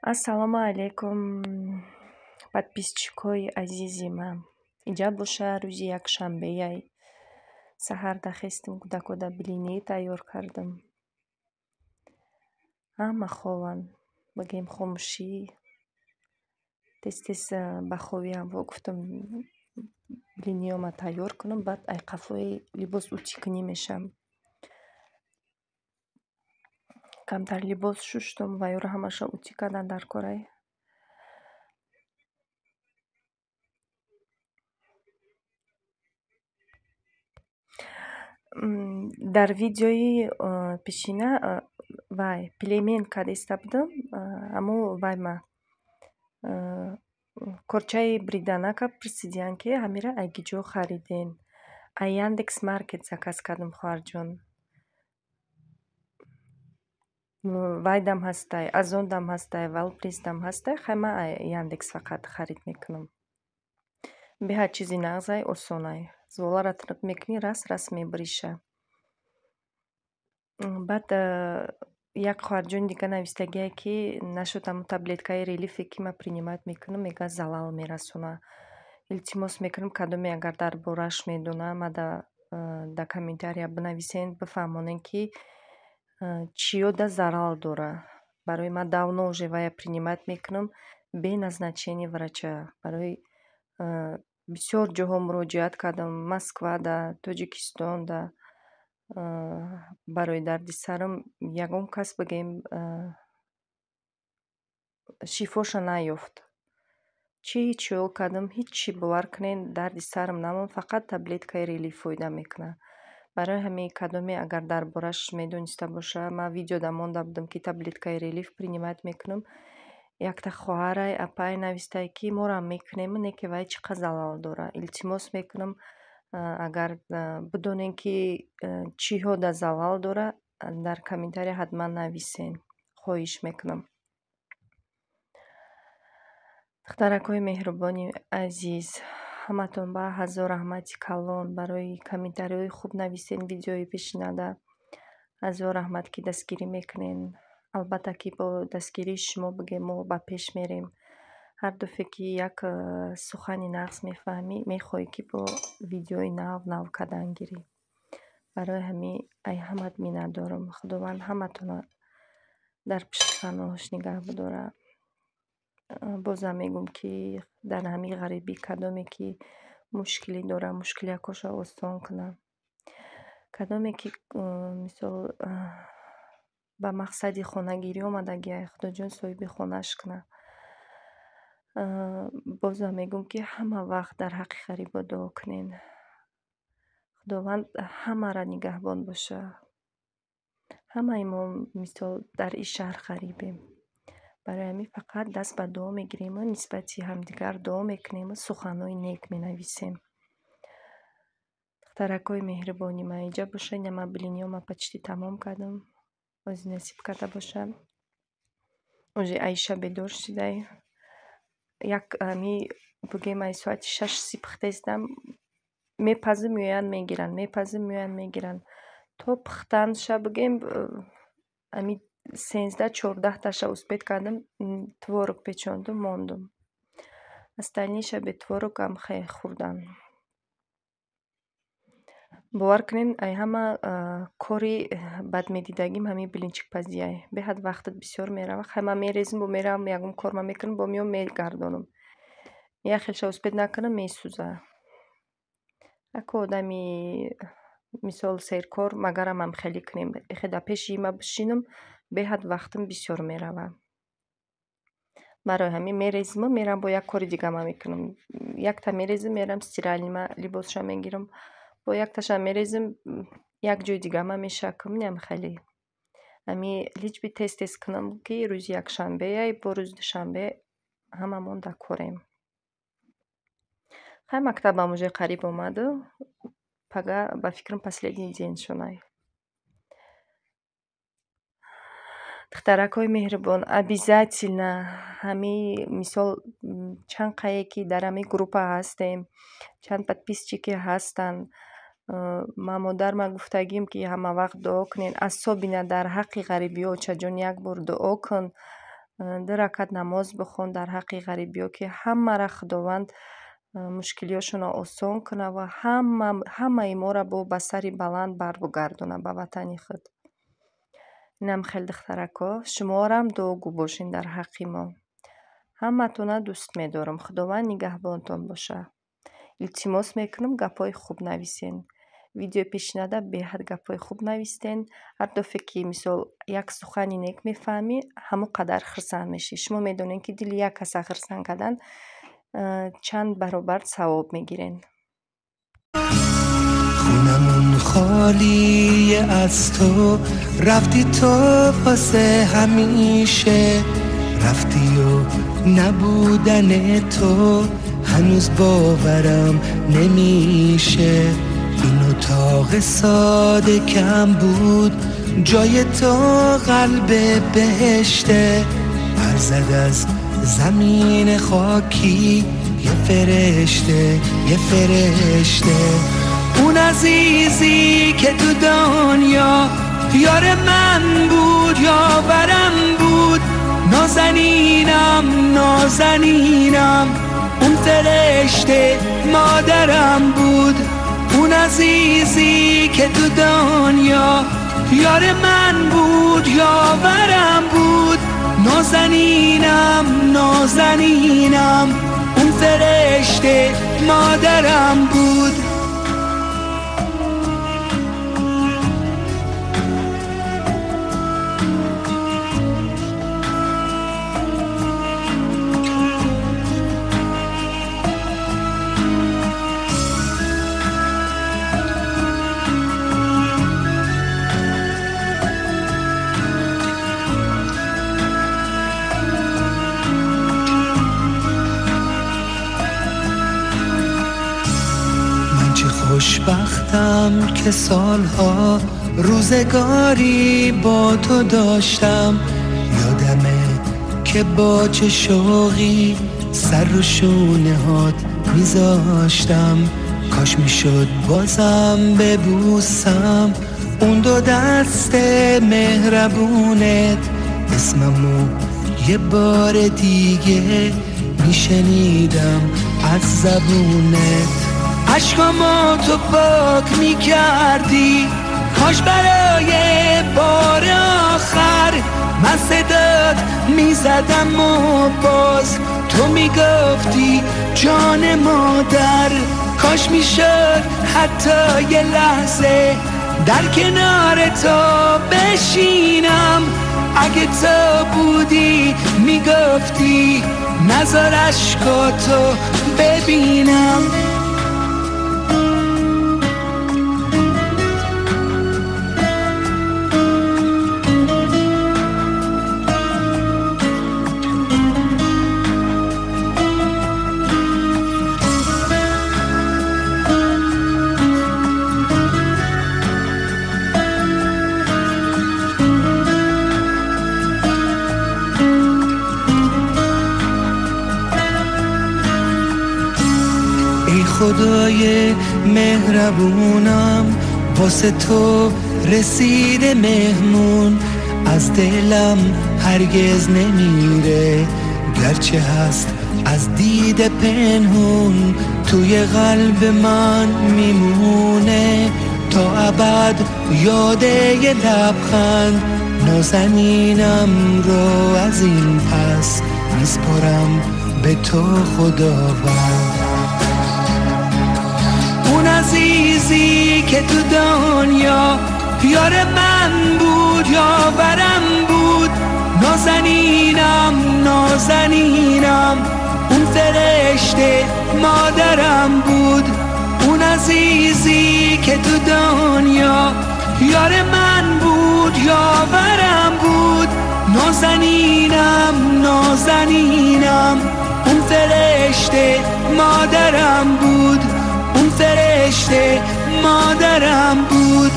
Ассалому алайкум, подписчикҳои азизи ман. Инҷа боша рӯзи якшанбеяй. Саҳар дахестим, кӯдакода блинӣ тайёр кардам. Ҳама хованд. Бигем хомӯшӣ. Тез-тез ба ховиам во гуфтам блиниёма тайёр кунам, баъд ай қафои либос утикунӣ мешам. Камтар либос шуштум ва ёро ҳамаша утӣ кардан дар корай. Дар видеои пешина вай племент кардиста будам, ҳамо вай ма корчаи бриданака пурсидиян, ки ҳамира ай киҷо хариден. Ай Яндекс Маркет заказ кардам, хоҳарҷон. Вайдам ҳастай, Озондам ҳастай, Вайлдберриздам ҳастай. Хай ман ай Яндекс фақат харид мекунам. Беҳад чизи нағзай, осонай. Зволаро тиниб мекунӣ, рас-рас мебириша. Баъд як хоҳарҷони дига навистагие, ки нашуд ҳамун таблеткаи релифе, ки ман принимать мекунам, мега залал мерасона. Илтимос мекунам, кадоме агар дар борааш медона, мада дар комментария бинависен, бифаҳмонен, ки чиёда зарал дора. Барои ман давно уже вая принимать мекунам бе назначения врача. Барои бисёр ҷоҳо муроҷиат кардам, Москвада, Тоҷикистонда, барои дарди сарам ягон кас бигем шифоша наёфт. Чӣ чиёл кардам, ҳиччи, бовар кунед, дарди сарам намонд, фақат таблеткаи релиф фоида мекунад. Барои ҳамин кадоме агар дар борааш медониста боша, ман видеода монда будам, ки таблеткаи релиф принимать мекунам. Якта хоҳарай, апай навистае, ки морам мекунем, не ки вай чӣ қадр залал дора. Илтимос мекунам, агар бидонем, ки чиҳо да залал дора, дар комментария ҳатман нависен. Хоҳиш мекунам. Духтаракҳои меҳрубони азиз, ҳаматон ба ҳазор раҳмати калон барои комментариҳои хуб нависен видеои пешинада. Ҳазор раҳмат, ки дастгирӣ мекунен. Албатта, ки бо дастгирии шумо бигем мо ба пеш мерем. Ҳар дафъе ки як сухани нағз мефаҳмӣ, мехоҳӣ, ки бо видеои нав нав кардан гирӣ. Барои ҳамин ай ҳамат миннатдорам. Худованд ҳаматонро дар пишти паноҳаш нигаҳ бидорад. Бозам мегӯм, ки дар ҳамин ғарибӣ кадоме ки мушкилӣ дорад, мушкилиякошро осон кунад. Кадоме ки мисол ба мақсади хонагирӣ омадагиай, Худоҷон соҳиби хонааш кунад. Бозам мегӯм, ки ҳама вақт дар ҳаққи ғарибо дуо кунен. Худованд ҳамаро нигаҳбон боша. Ҳамаи мо мисол дар ин шаҳр ғарибем. Барои ҳамин фақат даст ба дуо мегириму нисбати ҳамдигар дуо мекунему суханҳои нек менависем. Духтаракҳои меҳрубони ман, инҷа боша, ина ман блиниёма почти тамом кардам. Ози насиб карда боша. Уже Аиша бедор шидай. Як ҳами бигем ай соати 6:30 пухтаистам, мепазим, меоянд мегиранд, мепазим, меоянд мегиранд. То пухтанша бигем ҳами 13-14 таша успеть кардам, творог печондум, мондум. Остальныйша бе творог ҳам хел хӯрдан. Бовар кунед, ай ҳама кори бадмедидагим ҳамин блинчикпазиай. Беҳад вақтат бисёр мерава. Хай ман мерезим, бо меравам ягон корма мекунам, бо меом мегардонам. Як хелша успеть накунам, месӯза. Ако одами мисол серкор магарам ҳам хеле кунем. Эхе дар пеши ма бишинам, беҳад вақтам бисёр мерава. Барои ҳамин мерезиму меравам бо як кори дигама мекунам. Якта мерезим, меравам стиральныйма либосша мегирам. Бо якташа мерезим, як ҷои дигама мешакам, инам хеле. Ҳами личби тез-тез кунам, ки рӯзи якшанбеяй, бо рӯзи душанбе ҳамамон дар корем. Хай мактабам уже қариб омаду, пага ба фикрам последний день шонай. Духтаракҳои меҳрубон, обязательно ҳами мисол чанд қае ки дар ҳамин группа ҳастем, чанд подписчике ҳастанд, ман модарма гуфтагим, ки ҳама вақт дуо кунед, особенно дар ҳаққи ғарибиҳо. Очаҷон, як бор дуо кун. Ду ракат намоз бихон дар ҳаққи ғарибиё, ки ҳамаро Худованд мушкилиҳошонро осон кунад ва ҳамаи моро ба сари баланд барбугардонад ба ватани худ. Инам хеле духтарако, шумоарам дуогӯ бошед дар ҳаққи мо. Ҳаматона дӯст медорам. Худованд нигаҳбонтон бошад. Илтимос мекунам, гапҳои хуб нависен. Видеои пешинада беҳад гапҳои хуб навистен. Ҳар дафъе ки мисол як сухани нек мефаҳмӣ, ҳамон қадар хурсанд мешӣ. Шумо медонед, ки дили як каса хурсанд кардан чанд баробар савоб мегирен. خونمون خالی از تو، رفتی تو واسه همیشه، رفتی و نبودن تو هنوز باورم نمیشه. این اتاق ساده کم بود جای تو قلب بهشته، پر زد از زمین خاکی یه فرشته، یه فرشته. اون عزیزی که تو دنیا یار من بود، یاورم بود، نازنینم نازنینم، اون فرشته مادرم بود. اون عزیزی که تو دنیا یار من بود، یاورم بود، نازنینم نازنینم، اون فرشته مادرم بود. خوشبختم که سالها روزگاری با تو داشتم، یادمه که با چه شوقی سر رو شونه هات میذاشتم. کاش میشد بازم ببوسم اون دو دست مهربونت، اسممو یه بار دیگه میشنیدم از زبونت. اشکامو تو پاک میکردی، کاش برای بار آخر من صدات میزدم و باز تو میگفتی جان مادر. کاش میشد حتی یه لحظه در کنار تو بشینم، اگه تو بودی میگفتی نذار اشکاتو ببینم. خدای مهربونم واسه تو رسیده مهمون، از دلم هرگز نمیره گرچه هست از دید پنهون، توی قلب من میمونه تا ابد یاد یه لبخند. نازنینم رو از این پس میسپارم به تو خداوند. اون عزیزی که تو دنیا یار من بود، یاورم بود، نازنینم نازنینم، اون فرشته مادرم بود. اون عزیزی که تو دنیا یار من بود، یاورم بود، نازنینم نازنینم، اون فرشته مادرم بود، اون فرشته مادرم بود.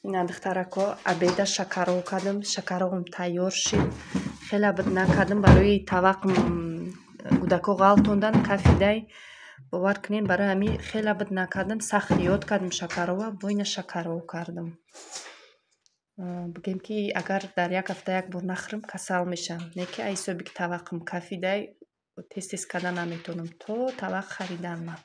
Ина духтарако, обеда шакаров кардам, шакаровам тайёр шид. Хеле обед накардам, барои тавақ гудако ғалтондан кафидай. Бовар кунем, барои ҳамин хеле обед накардам, сахт ёд кардам шакарова, бо ина шакаров кардам. Бигем, ки агар дар як ҳафта як бор нахӯрам, касал мешавам. Не ки аз ҳисоби ки таваққум кафидай, тез тез карда наметавонам, то тавақ харидан ман.